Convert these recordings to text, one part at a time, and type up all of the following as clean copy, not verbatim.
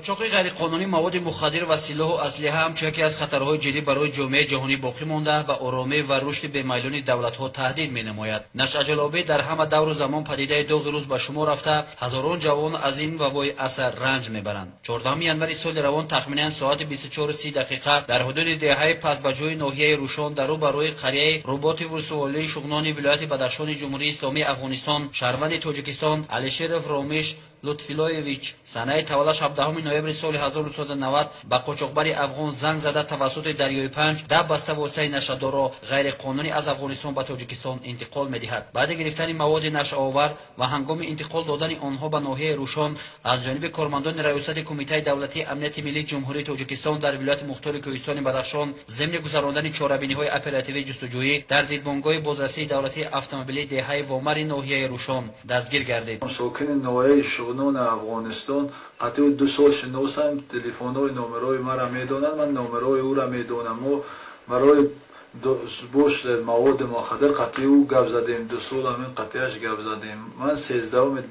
Қочоқи ғайриқонунии маводи мухаддир ва силоҳу аслиҳа ҳамчун яке аз хатарҳои ҷиддӣ барои ҷомеаи ҷаҳонӣ боқӣ монда, ба оромӣ ва рушди бемайлони давлатҳо таҳдид менамояд. Нашъаҷалобӣ дар ҳама давру замон падидаи доғи рӯз ба шумор рафта, ҳазорон ҷавон аз ин вабои аср ранҷ мебаранд. 14 январи соли равон тахминан соати 24:30 дар ҳудуди деҳаи Пасбаҷӯи ноҳияи Рӯшон дар рӯ ба рӯи қарияи Руботи вулсуволии Шуғнони вилояти Бадахшони Ҷумҳурии Исломии Афғонистон шаҳрванди Тоҷикистон Алишеров Ромиш Лутфилоевич санаи таваллудаш 17 ноябри соли 1990 ба қочоқбари афғон занг зада тавассути дарёи Панҷ 10 баста воситаи нашъадорро ғайриқонунӣ аз Афғонистон ба Тоҷикистон интиқол медиҳад. Баъди гирифтани маводи нашъаовар ва ҳангоми интиқол додани онҳо ба ноҳияи Рӯшон аз ҷониби кормандони Раёсати Кумитаи давлатии амнияти миллии Ҷумҳурии Тоҷикистон дар вилояти мухтори Кӯҳистони Бадахшон зимни гузарондани чорабиниҳои оперативии ҷустуҷӯӣ дар дидбонгоҳи бозрасии давлатии автомобилии деҳаи Вомари ноҳияи Рӯшон дастгир гардид. Сокини ноҳияи Шуғнон Афғонистон қатъи 2 сол шиносам, телефонҳои номерои маро медонанд, ман номерои ӯро медонам. Мо барои бош маводи мухаддир қатъи ӯ гап задем, 2 сол ҳамин қатъиаш гап задем. Ман 13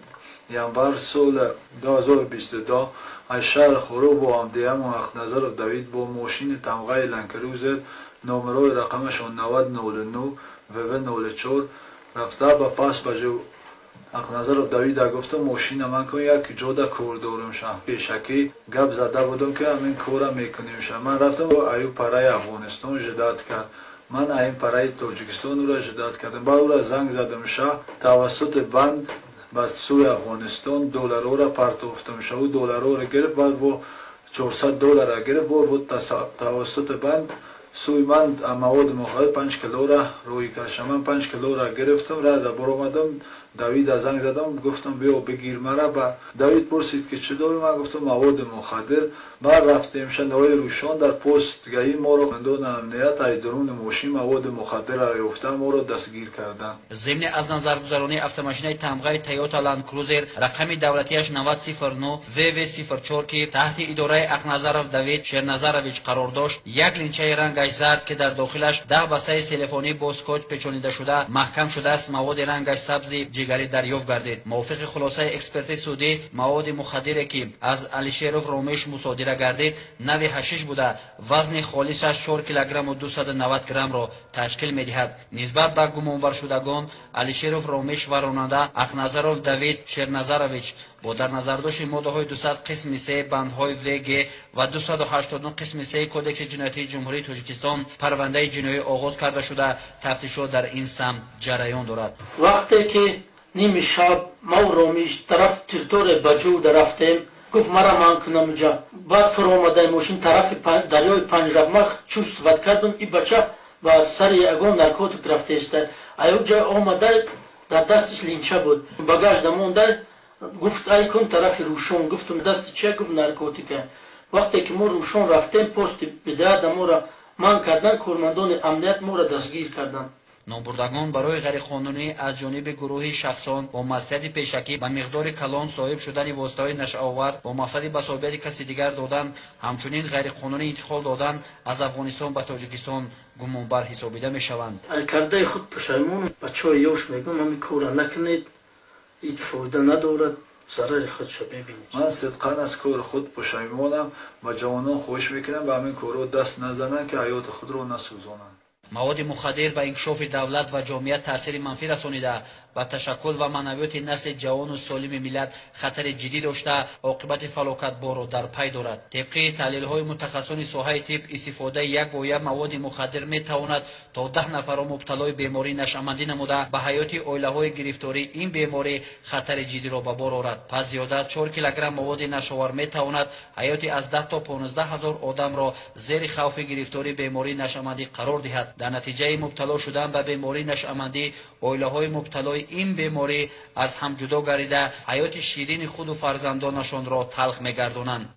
январ соли 2022 аз шаҳри Хоруғ бо ҳамдиҳамон Ақназаров Давид бо мошини тамғаи Ленд Крузер номерои рақамашон 9009 ВВ04 рафта ба Пасбаҷӯ Ақназаров Давида гуфтам мошина ман кун, як ҷода кор дорам ша. Пешакӣ гап зада будам ки ҳамин кора мекунем ша. Ман рафтам аю параи Афғонистон ждать кард. Ман ин параи Тоҷикистон ӯро ждать кардам. Баъд ӯро занг задам ша, тавассути банд ба сӯи Афғонистон долларҳоро партофтам ша. Ӯ долларҳоро гирифт, баъд бо 400 долларро гирифт, бо тавассути банд сӯи ман маводи мухаддир 5 килоро рӯй кард. Ман 5 килоро гирифтам, рада баромадам, Давида занг задам, гуфтам биё бигир мара. Ба Давид пурсид ки чӣ дорӣ? Ман гуфтам маводи мухаддир. Баъд рафтем ша ноҳияи Рӯшон дар постгаҳӣ моро кормандони амният аз дуруни мошин маводи мухаддирро ёфта моро дастгир карданд. Зимни аз назаргузаронии автомошинаи тамғаи Toyota Land Cruiser рақами давлатиаш 9009 ВВ04 ки таҳти идораи Ақназаров Давид Шерназарович қарор дошт, як линчаи рангаш зард ки дар дохилаш 10 бастаи селефонӣ бо скотч печонида шуда маҳкам шудааст, маводи рангаш сабзи ҷигарӣ дарёфт гардид. Мувофиқи хулосаи эксперти судӣ, маводи мухаддире ки аз Алишеров Ромиш мусодира гардид, нави ҳашиш буда, вазни холисаш 4 килограмму 290 граммро ташкил медиҳад. Нисбат ба гумонбаршудагон Алишеров Ромиш ва ронанда Ақназаров Давид Шерназарович бо дар назардошти моддаҳои 200 қисми 3 бандҳои ВГ ва 289 қисми 3 Кодекси ҷиноятии Ҷумҳурии Тоҷикистон парвандаи ҷиноӣ оғоз карда шуда, тафтишот дар ин самт ҷараён дорад. Вақте ки ними шаб мо Ромиш тараф территория Баҷӯ рафтем, гуфт мара ман кунам уҷа. Баъд фуромадаи мошин тарафи дарёи Панҷраб ман чувствовать кардам, и бача ба сари ягон наркотик рафтеста. Аюҷа омада дар дастиш линча буд. Багаж намонда, гуфт ай кун тарафи Рӯшон. Гуфтум дасти чия? Гуфт наркотика. Вақте ки мо Рӯшон рафтем, пости бидоята моро ман кардан, кормандони амният моро дастгир карданд. Номбурдагон барои ғайриқонунӣ аз ҷониби гурӯҳи шахсон бо маслиҳати пешакӣ ба миқдори калон соҳиб шудани воситаҳои нашъаовар бо мақсади ба соҳибияти каси дигар додан, ҳамчунин ғайриқонунӣ интиқол додан аз Афғонистон ба Тоҷикистон гумонбар ҳисобида мешаванд. Кардаи худ пушаймон, бачаҳои ёш мегӯям ҳамин корро накунед, ҳеҷ фоида надорад, зарари худшо бибинед. Ман сидқан аз кори худ пушаймонам ва ҷавонон хоҳиш мекунам ба ҳамин корҳо даст назананд, ки ҳаёти худро насӯзонанд. Маводи мухаддир ба инкишофи давлат ва ҷомеа таъсири манфӣ расонида, ба ташаккул ва маънавиёти насли ҷавону солими миллат хатари ҷиддӣ дошта, оқибати фалокатборро дар пай дорад. Тибқи таҳлилҳои мутахассисони соҳаи тиб, истифодаи як воя маводи мухаддир метавонад то 10 нафарро мубталои бемории нашъамандӣ намуда, ба ҳаёти оилаҳои гирифторӣ ин беморӣ хатари ҷиддиро ба бор орад. Пас зиёда аз 4 килограмм маводи нашъаовар метавонад ҳаёти аз 10 то 15 ҳазор одамро зери хавфи гирифтории бемории нашъамандӣ қарор диҳад. Дар натиҷаи мубтало шудан ба бемории нашъамандӣ, оилаҳои мубталои ин беморӣ аз ҳам ҷудо гардида, ҳаёти ширини худу фарзандонашонро талх мегардонанд.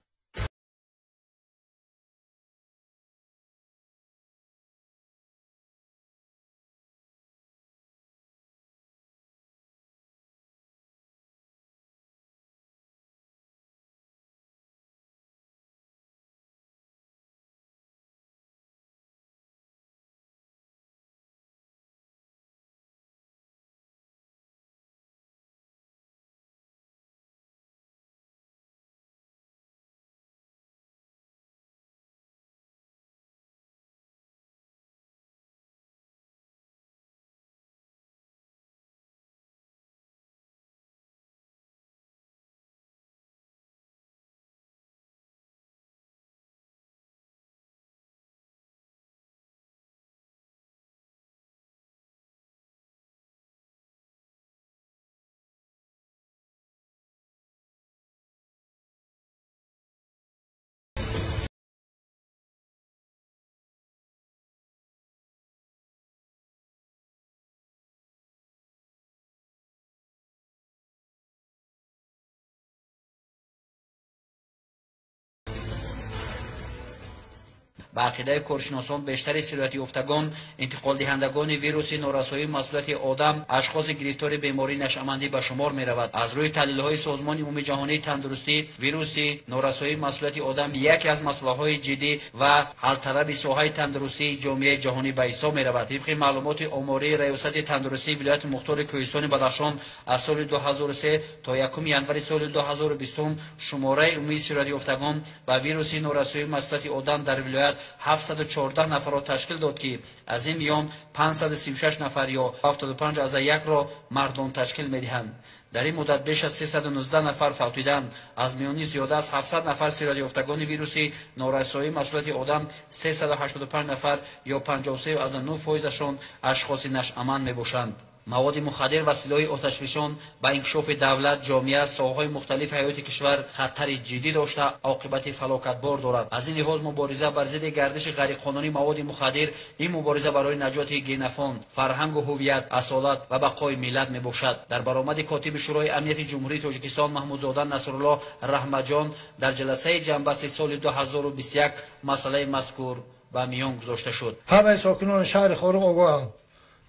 Ба ақидаи коршиносон, бештари сироятёфтагон интиқолдиҳандагони вируси норасоии масъулияти одам, ашхоси гирифтори бемории нашъамандӣ ба шумор меравад. Аз рӯи таҳлилҳои Созмони Умумиҷаҳонии тандурустӣ, вируси норасоии масъулияти одам яке аз масъалаҳои ҷиддӣ ва ҳалталаби соҳаи тандурустии ҷомеаи ҷаҳонӣ ба ҳисоб меравад. Тибқи маълумоти омории Раёсати тандурустии вилояти мухтори Кӯҳистони Бадахшон, аз соли 2003 то 1 январи соли 2020 шумораи умумии сироятёфтагон ба вируси норасоии масъулияти одам дар вилоят 714 нафарро ташкил дод, ки аз ин миён 536 нафар ё 75,1-ро мардон ташкил медиҳанд. Дар ин муддат беш аз 319 нафар фавтиданд. Аз миёни зиёда аз 700 нафар сироятёфтагони вируси норасоии масъулияти одам 385 нафар ё 53,9%-ашон ашхоси нашъаманд мебошанд. Маводи мухаддир ва силоҳи оташфишон ба инкишофи давлат, ҷомеа, соҳаҳои мухталифи ҳаёти кишвар хатари ҷиддӣ дошта, оқибати фалокатбор дорад. Аз ин лиҳоз мубориза бар зидди гардиши ғайриқонунии маводи мухаддир ин мубориза барои наҷоти генофонд, фарҳангу ҳуввият, асолат ва бақои миллат мебошад. Дар баромади котиби Шӯрои амнияти Ҷумҳурии Тоҷикистон Маҳмудзода Насруллоҳ Раҳматҷон дар ҷаласаи ҷамъбасти соли 2021 масъалаи мазкур ба миён гузошта шуд. Ҳамаи сокинони шаҳри Хоруғ огоҳанд,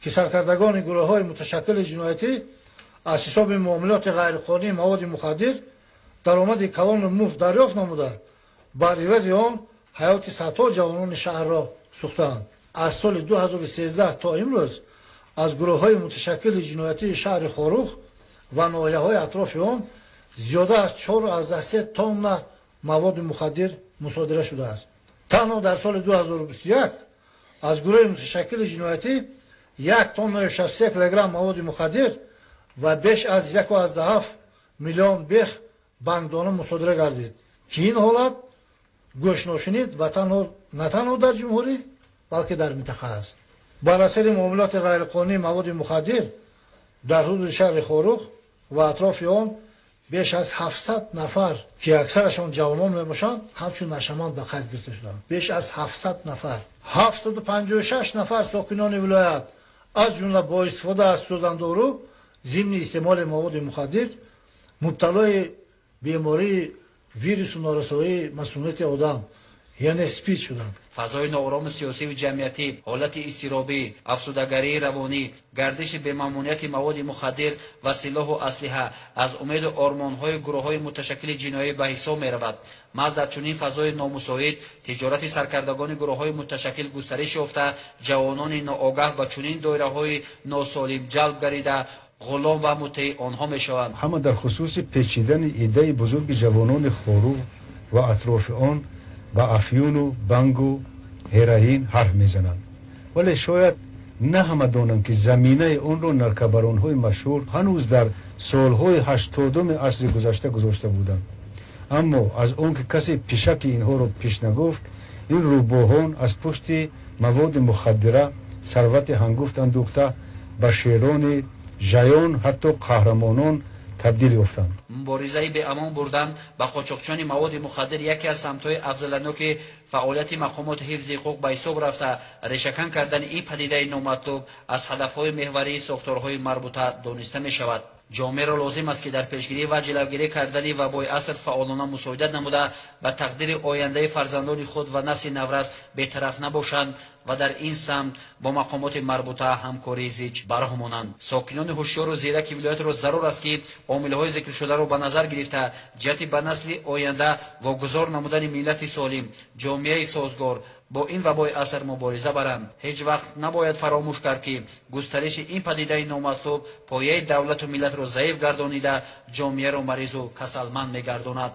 ки саркардагони гурӯҳҳои муташаккили ҷиноятӣ аз ҳисоби муомилоти ғайриқонунии маводи мухаддир даромади калону муфт дарёфт намуда, бар ивази он ҳаёти садҳо ҷавонони шаҳрро сӯхтаанд. Аз соли 2013 то имрӯз аз гурӯҳҳои муташаккили ҷиноятии шаҳри Хоруғ ва ноҳияҳои атрофи он зиёда аз 4,3 тонна маводи мухаддир мусодира шудааст. Танҳо дар соли 2021 аз гурӯҳи муташаккили ҷиноятӣ 1 тонна 63 килограмм маводи мухаддир ва беш аз 1,7 миллион бех бангдона мусодира гардид, ки ин ҳолат гӯшношунид ва на танҳо дар ҷумҳурӣ, балки дар минтақа аст. Бар асари муомилоти ғайриқонунии маводи мухаддир дар ҳудуди шаҳри Хоруғ ва атрофи он беш аз 700 нафар, ки аксарашон ҷавонон мебошанд, ҳамчун нашъаманд ба қайд гирифта шуданд. Беш аз 700 нафар. 756 нафар сокинони вилоят, аз ҷумла бо истифода аз сӯзандору зимни истеъмоли маводи мухаддир, мубталои бемории вирусу норасоии масъулияти одам, яъне СПИД шуданд. Фазои ноороми сиёсиву ҷамъиятӣ, ҳолати изтиробӣ, афсудагарии равонӣ, гардиши бемамнунияти маводи мухаддир ва силоҳу аслиҳа аз умеду ормонҳои гурӯҳҳои муташаккили ҷиноӣ ба ҳисоб меравад. Маҳз дар чунин фазои номусоид тиҷорати саркардагони гурӯҳҳои муташаккил густариш ёфта, ҷавонони ноогаҳ ба чунин доираҳои носолим ҷалб гардида, ғулом ва мутеи онҳо мешаванд. Ҳама дар хусуси печидани иддаи бузурги ҷавонони Хоруғ ва атрофи он ба афюну бангу ҳероин ҳарф мезананд, вале шояд на ҳама донанд, ки заминаи онро наркобаронҳои машҳур ҳанӯз дар солҳои 80-уми асри гузашта гузошта буданд. Аммо аз он ки касе пишаки инҳоро пеш нагуфт, ин рӯбоҳон аз пушти маводи мухаддира сарвати ҳангуфт андӯхта, ба шерони жаён, ҳатто қаҳрамонон табдил ёфтанд. Муборизаи беамон бурдан ба қочоқчиёни маводи мухаддир яке аз самтҳои афзаланоки фаъолияти мақомоти ҳифзи ҳуқуқ ба ҳисоб рафта, решакан кардани ин падидаи номатлуб аз ҳадафҳои меҳварии сохторҳои марбута дониста мешавад. Ҷомеаро лозим аст, ки дар пешгирӣ ва ҷилавгирӣ кардани вабои аср фаъолона мусоидат намуда, ба тақдири ояндаи фарзандони худ ва насли наврас бетараф набошанд ва дар ин самт бо мақомоти марбута ҳамкории зич бароҳ монанд. Сокинони ҳушёру зираки вилоятро зарур аст, ки омилҳои зикршударо ба назар гирифта, ҷиҳати ба насли оянда вогузор намудани миллати солим, ҷомеаи созгор бо ин вабои аср мубориза баранд. Ҳеҷ вақт набояд фаромӯш кард, ки густариши ин падидаи номатлуб пояи давлату миллатро заиф гардонида, ҷомеаро маризу касалманд мегардонад.